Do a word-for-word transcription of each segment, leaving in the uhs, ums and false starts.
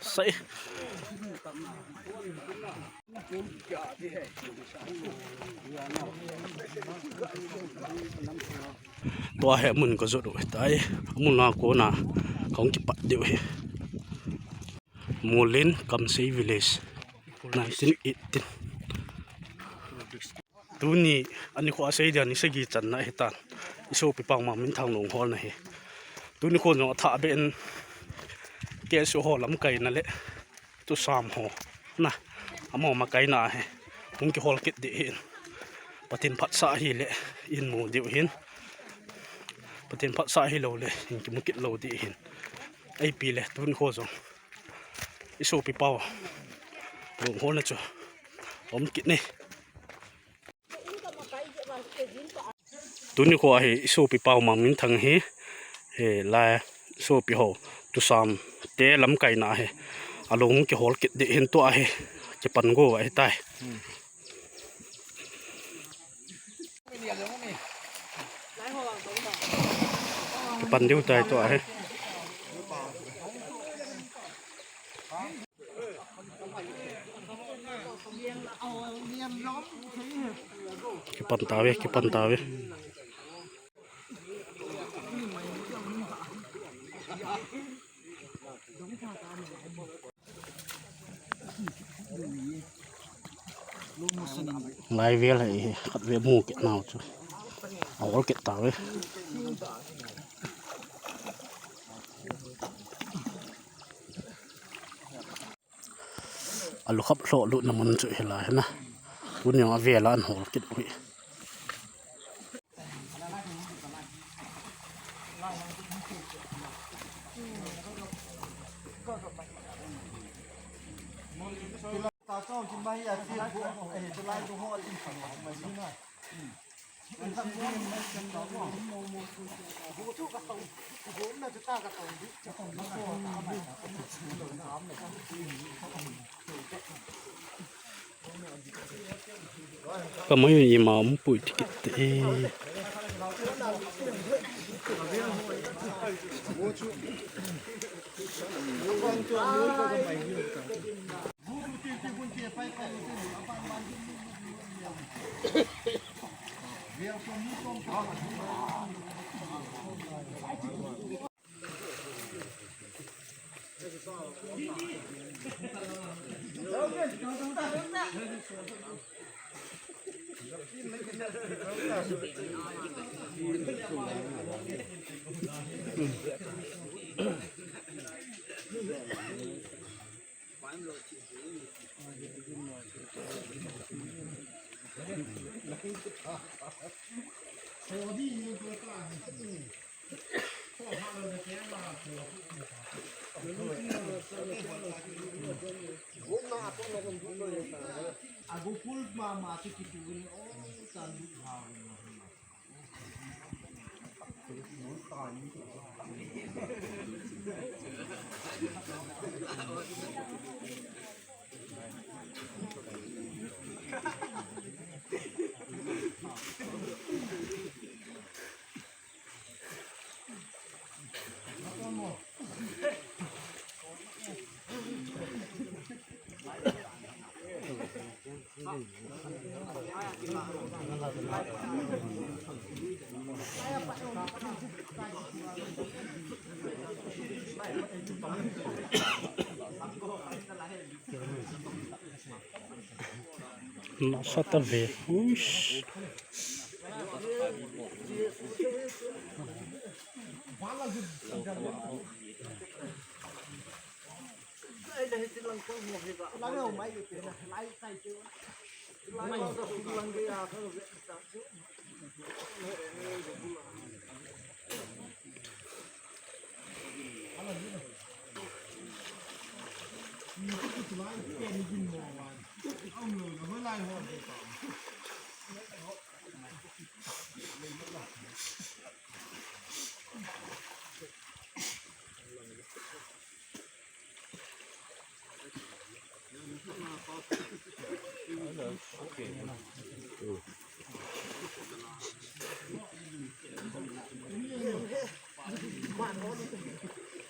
Sai. Tua hi amun kajot u ahitai. Amun a kona kahung kipat diu ahi. Molin Kamsei Village, nineteen eighteen. Tuni anikho a seidia ni sagi channa ahitan. Isopipa Mangminthang lung holna hi. Tuni kho jong athah beh in K S O ho lamkaina le Tusam ho na, amaho makaina hi hung kihol kit ding ahin. Pathen phatsah ahile ihin mu diu ahin. Pathen phatsah ahilou le ihin kimu kit lou ding ahin. Ipi le tuni kho jong isopipa lung holna chu um kit e. Tuni kho a hi isopipa Mangminthang hi, hi lai sopi ho Tusam te lamkaina hi alung kihol kit ding ahin, tua hi kipan go ahitai. Kipan diu tai tua hi. Kipan tave, kipan tave. Lai vel hi khat ve mu kit nau chu. Ahol kit tave. Alukhap lhoh lutna mun chu hilai hi na. Tuni jong avel a ahol kit u hi. Kamai ima um pui tikit te. Nasa ta ve. Uish.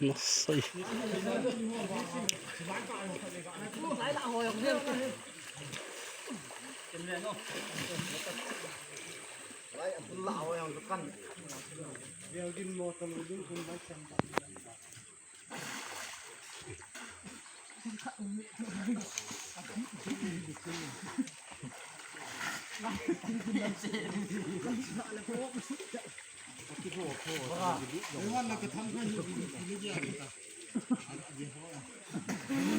Nasai.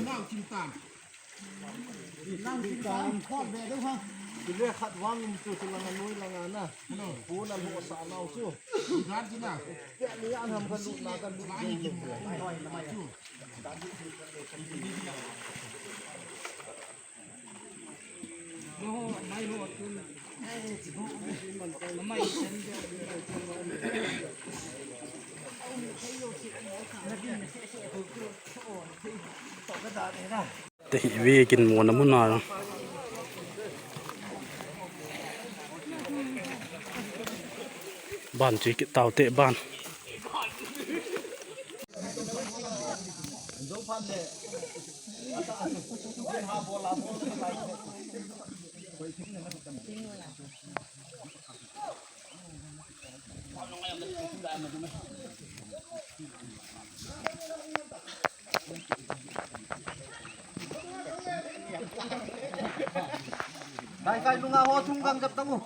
Nang kim tan. Nang kim tan. Khot ve deuh ha. Tule khat vang um chu, chu langa noi langa na. Hello. Pu na lo sa nau chu. Dan chu na. Ke ni an ham ka lut na ka lut. Mai ni kim. Chu. Te hi ve kin mo na mun a. Ban chu kit tau te ban. Kai, kai, lunga ho thung gang jap tangu.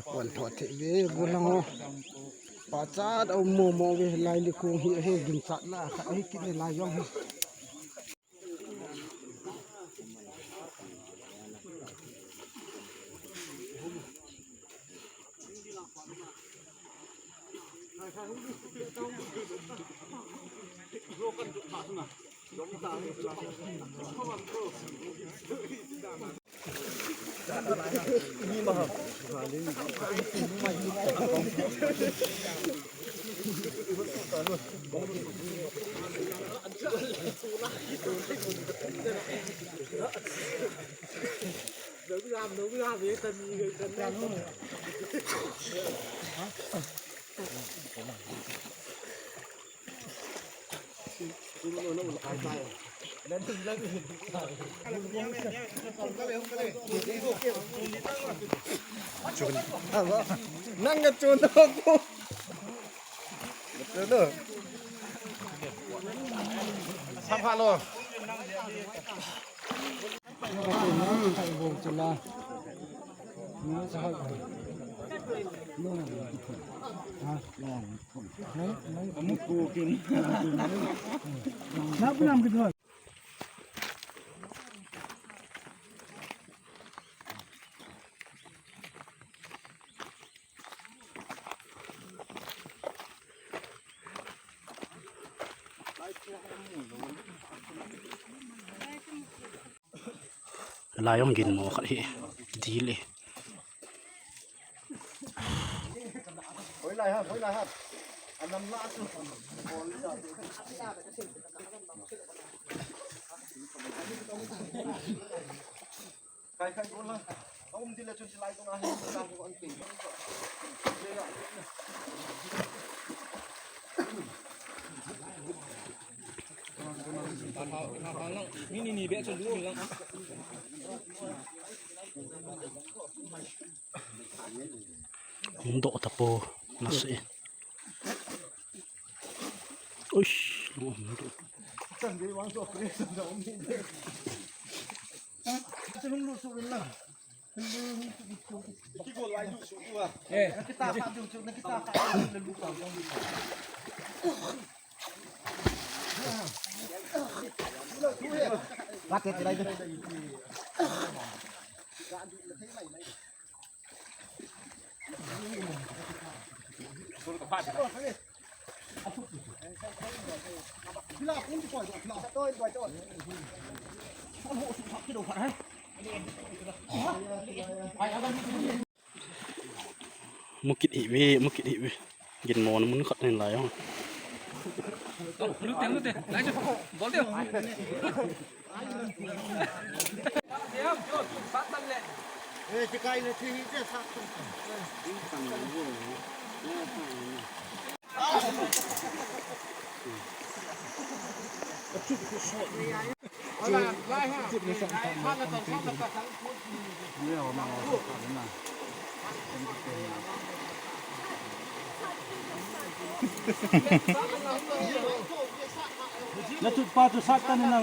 Pon tho the ve, bu lang ho. Pachat au mo mo ve, lai li kung hi he, gin chat la, kha hi kin lai yong hi. Nang ka chun ako. Chun lo. Samphalo. Lai jong gin mo khat hi. Dil e. Hoi lai ha, hoi lai ha. Anam la su. Kai, kai, go lang. Ka um dile chun silai ko na hin lang ko an tin. Ni, ni, ni, be chun du lang. Hung doh tapo, nasei. Uish, hung doh. Mukit hi ve, mukit hi ve. Ginmo na mun khat nin lai ho. Lute, lute. Lai jo. Bol de. Na tut pa tu sat ta na.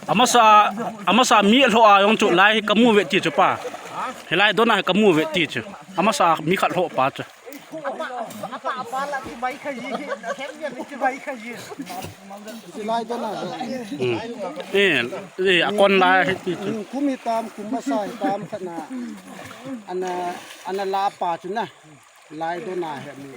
Amasa, amasa mi lhoh a jong chu lai hi kamu ve ti chu pa. Hilai dona hi kamu ve ti chu. Amasa mi khat lhoh pa chu. Hilai dona. Hmm. Eh, eh, akon lai hi ti chu. Kum hitam, kum masa hitam khat na. Ana, ana la pa chu na. Lai dona hi mi.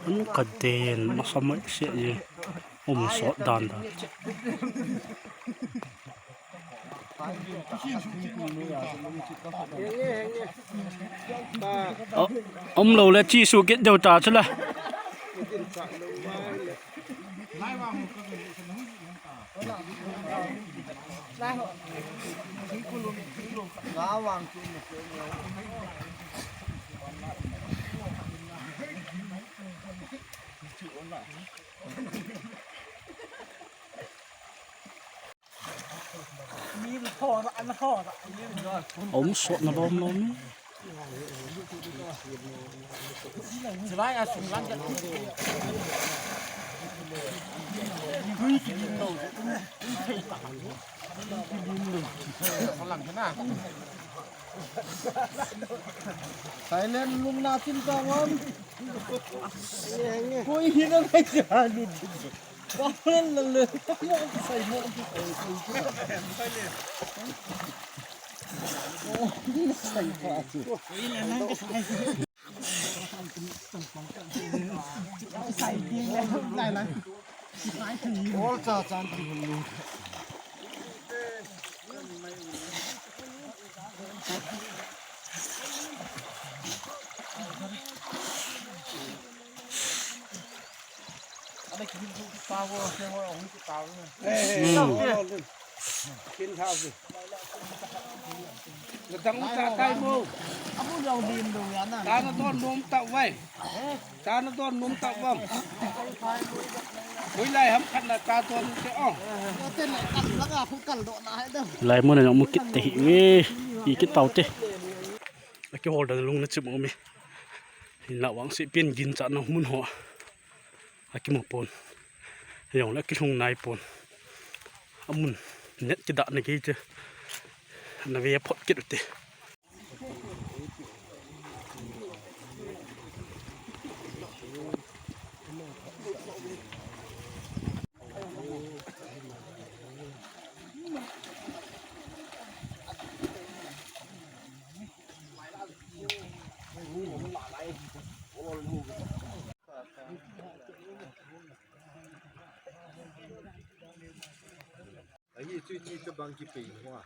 An ka den masa mai se ye. Um sot dan dan. Umlou le chi su kit deu ta chu la. Um sot na lom lom ni. Silent lum na chin ta ngam. Koi hi na ngai ja lu. Cha na don nom ta vai. Cha na don nom ta vang. Hoilai ham khat na ta ton te o. Lai mun a jong mu kit te hi ve. I kit tau te. Aki hol da lung na chim um e. Hinla vangse pen gin cha na mun ho. Aki mu pon. Jong le aki lhung nai pon. Amun net ki da na ki te. Na ve phot kit u te. Ahi, chu chi tabang kipei hua.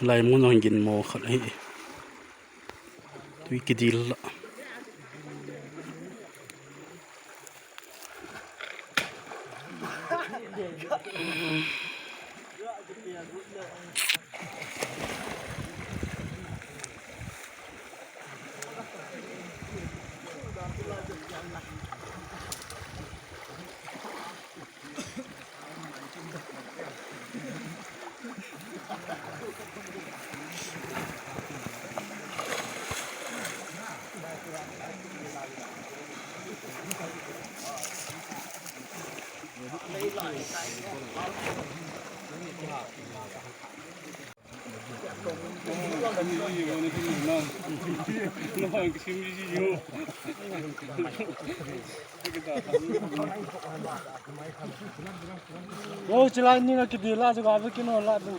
Lai mun a gin mo khat ahi. Tui kidil la. Wo, chilai ni nga kidi la, chu ga ve kino la, du.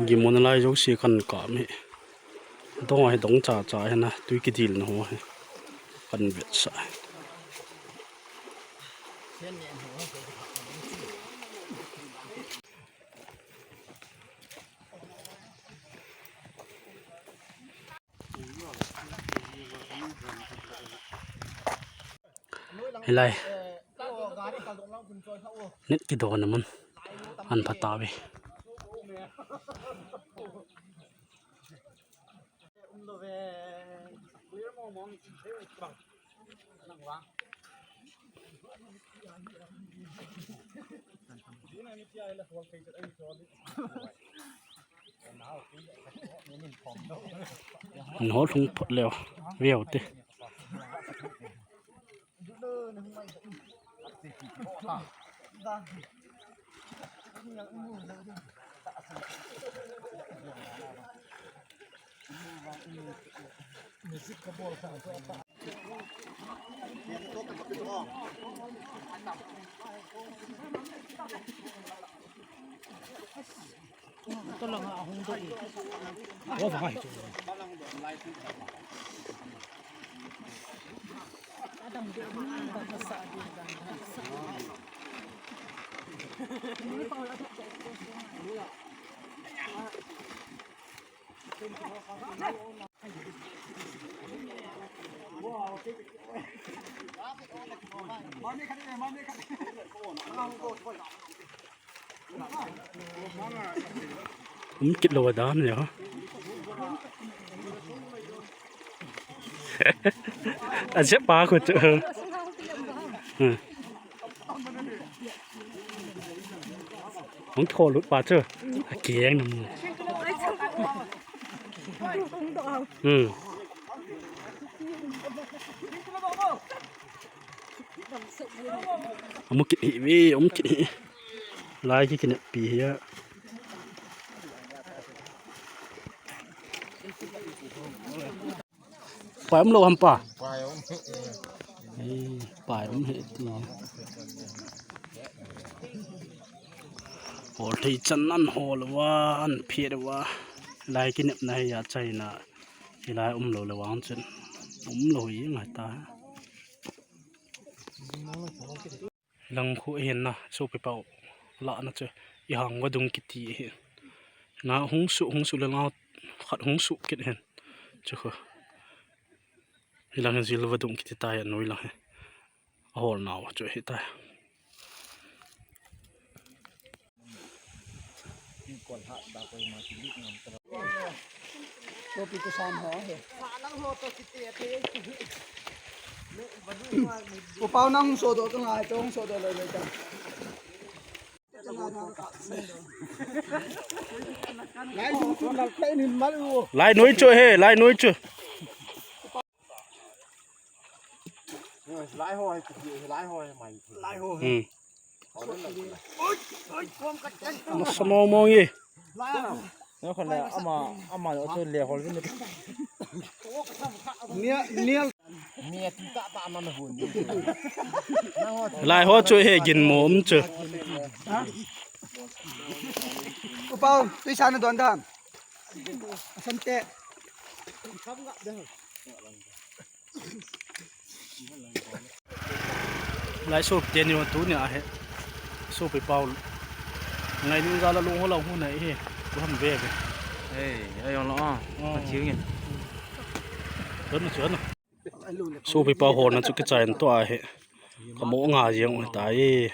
Gimon lai jouse kan kap e. Dong a hi dong cha cha hi na, tui kidil na ho hi. Kan vetsah. Hilai. Net kidona mun. An phatauve. An hol lhung phot leu, veu te. Um kit lou dan le ho. A jep pa khu chu. Hmm. Hung kho lut pa chu. A kiang na mu. Hmm. Amu kit hi ve, um kit hi. Lai ki kinep pi hi a. Pai um lou ham pa. Ei, pai um he ti. Hol thei chan an hol uva, an phet uva. Lai kinepna hi a chaina. Hilai um lou le vang chun. Um lou hi ngai ta. Lang khu hin na, sopi pau. La na chu. I hang vadung kiti hi. Na hung su, hung su le na khat hung su kit hin. Chu khu. Hilang hin jil vadung kiti tai anoi lang hi. Ahol nau chu hi tai. Sopi tu sam ho he. Upau nang so do tu ngai tong so do lo lo ta. Lai dung tu nal pen hin mal u. Lai noi chu he, lai noi chu. Lai ho hai, lai ho hai mai. Lai ho. Hmm. Masa mong mong ye. Lai ho. Neo khan le ama, ama lo chu le hol vin. Nia, nia. Nia ti ta ta man hun. Lai ho chu he gin mo um chu. Upau, tui sa na don dan. Asante. Lai sopi teni tu ni a he. Sopi pau. Ngai ni jala lung ho la hu na he. Tu ham ve ve. Ei, ei, on lo a. Oh. A chiu nge. Don na chu na. Sopi pau hol na chu kichai to a he. Ka mo nga jeng u tai.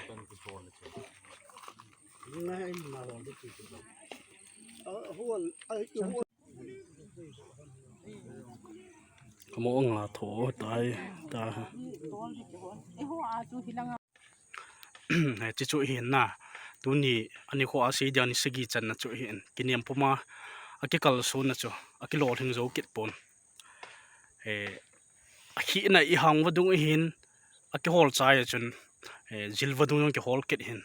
Ka mo nga tho tai ta. Chi chu hin na. Tuni ani kho a sei dia ni sagi chan na chu hin. Kiniam puma a kikal so na chu. A kilol hing jo kit pon. Eh, a khi na i hang vadung hin. A kihol chai a chun, eh, jil vadung jong kihol kit hin,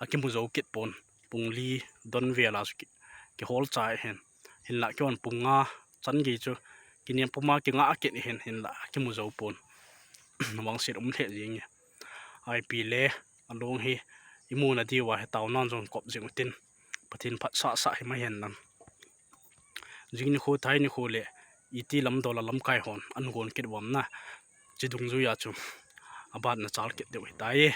a kimu jo kit pon, pung li don vel a chu ki, kihol chai hin, hinla kihon pung nga chan gei chu, kiniam puma kinga kit hin, hinla a kimu jo pon, vangset um lheh jing e. Ipi le, along hi, imu na diu a hi tao nan jong kop jing utin, Pathen phatsah sah hi ma hen lang. Jing nikho thai nikho le, iti lam dol a lamkai hon, an gon kit uvam na. Chi dungjui a chu, a ban na chal kit deu hi tai e.